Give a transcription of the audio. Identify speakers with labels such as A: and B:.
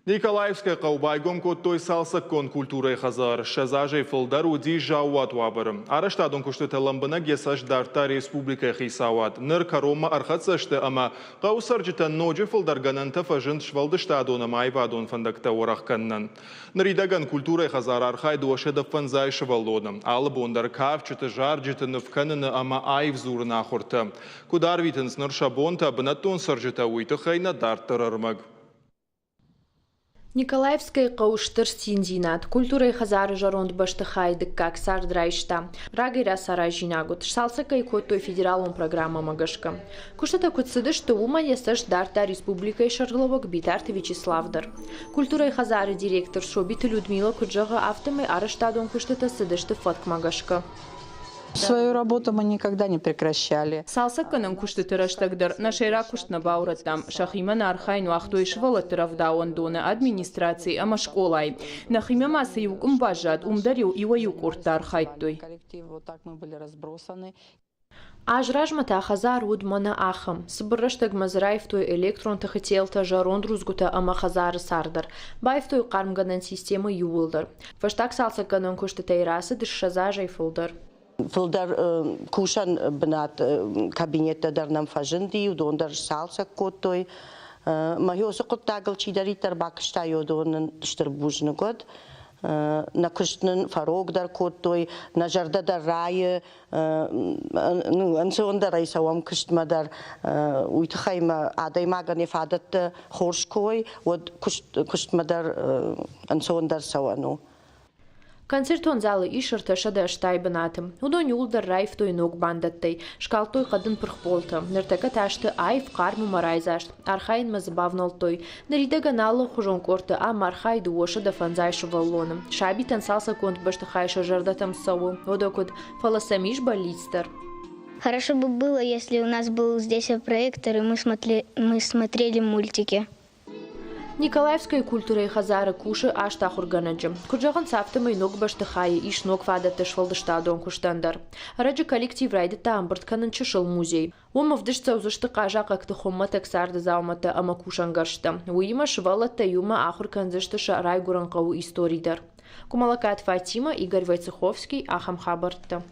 A: Николаевскӕйы хъӕу байгом кодтой цалцӕггонд культурӕйы хӕдзар. 20 азӕй фылдӕр уыди заууат уавӕры. Арӕзтадон куыстытӕ лӕмбынӕг йӕ цӕст дардта республикӕйы хицауад. Ныр кӕронмӕ ӕрхӕццӕ сты ӕмӕ хъӕуы цӕрджытӕн ноджы фылдӕр гӕнӕнтӕ фӕзынд сфӕлдыстадон ӕмӕ аивадон фӕндӕгтӕ уӕрӕх кӕнынӕн. Ныридӕгӕн культурӕйы хӕдзары архайы 250 сывӕллоны. Алы бон дӕр кафджыты, зарджыты, ныв кӕныны ӕмӕ аив дзурыны ахуыртӕ. Куыд арвитынц ныр сӕ бонтӕ бынӕттон цӕрджытӕ, уый тыххӕй нӕ дарддӕр ӕрмӕг.
B: Николаевскӕйы хъӕу стыр циндзинад, культурӕйы хӕдзары зӕронд бӕстыхайы дыккаг цард райста. Рагӕй рацаразинаг уыд, сцалцӕг ӕй кодтой федералон программӕмӕ гӕсгӕ. Куыстытӕ куыд цыдысты, уымӕн йӕ цӕст дардта республикӕйы сӕргълӕууӕг Битарты Вячеслав дӕр. Культурӕйы хӕдзары директор Собиты Людмила куыд зӕгъы, афтӕмӕй арӕзтадон куыстытӕ цыдысты фӕткмӕ гӕсгӕ.
C: Свою работу мы никогда не прекращали.
D: Цалцӕггӕнӕн куыстыты рӕстӕг дӕр нӕ сӕйраг куыст нӕ баурӕдтам. Сӕхимӕ нӕ архайын уагътой сывӕллӕтты рӕвдауӕндоны, администраци ӕмӕ скъолайы. Нӕхимӕ ма цы иу къуым баззад, уым дӕр-иу иуӕй-иу къордтӕ архайдтой.
B: Аз размӕ та хӕдзар уыд мӕнӕ ахӕм. Цыбыр рӕстӕгмӕ дзы раивтой электрон тыхы телтӕ, зӕронд рудзгуытӕ ӕмӕ хӕдзары цар дӕр. Баивтой хъармгӕнӕн системӕ иууылдӕр. Фӕстаг цалцӕггӕнӕн куыстытӕй рацыд 20 азӕй фылдӕр.
E: Фылдӕр кусӕн бынат кабинеттӕ дӕр нӕм фӕзынди, уыдон дӕр сцалцӕг кодтой. Мӕ уыцы хъуыддагыл чидӕриддӕр бакуыста, уыдон нын стыр бузныг уӕд. Нӕ куыст нын фӕрогдӕр кодтой, нӕ зӕрдӕ дӕр райы, ӕнцондӕрӕй цӕуӕм куыстмӕ дӕр. Уый тыххӕй мӕ адӕймагӕн йӕ фадӕттӕ хорз куы уой, уӕд куыстмӕ дӕр ӕнцондӕр цӕуӕн у.
B: Концертон залы ис 380 бынаты. Уыдон иууылдӕр раивтой ног бандӕттӕй, скалдтой хъӕдын пырх пъолтӕ. Ныртӕккӕ та сты аив, хъарм ӕмӕ райдзаст. Архайынмӕ дзы бавнӕлдтой. Ныридӕгӕн алыхуызон къордты ам архайы 250 сывӕллоны. Сабитӕн цалцӕггонд бӕстыхай сӕ зӕрдӕтӕм цӕуы, уӕдӕ куыд, фӕлӕ сӕм ис бӕллиц дӕр.
F: Хорошо бы было, если у нас был здесь проектор, и мы смотрели мультики.
B: Николаевскӕйы культурӕйы хӕдзары кусы аст ахуыргӕнӕджы. Куыд зӕгъынц, афтӕмӕй ног бӕстыхайы ис ног фадӕттӕ сфӕлдыстадон куыстӕн дӕр. Ӕрӕджы коллектив райдыдта ӕмбырд кӕнын чысыл музей. Уым ӕвдыст цӕудзысты хъазахъӕгты хуымӕтӕг царды дзаумӕттӕ ӕмӕ кусӕнгӕрзтӕ. Уыимӕ сывӕллӕттӕ иумӕ ахуыр кӕндзысты сӕ райгуырӕн хъӕуы истори дӕр. Къуымӕлӕгкаты Фатимӕ, Игорь Войцеховский, ахӕм хабӕрттӕ.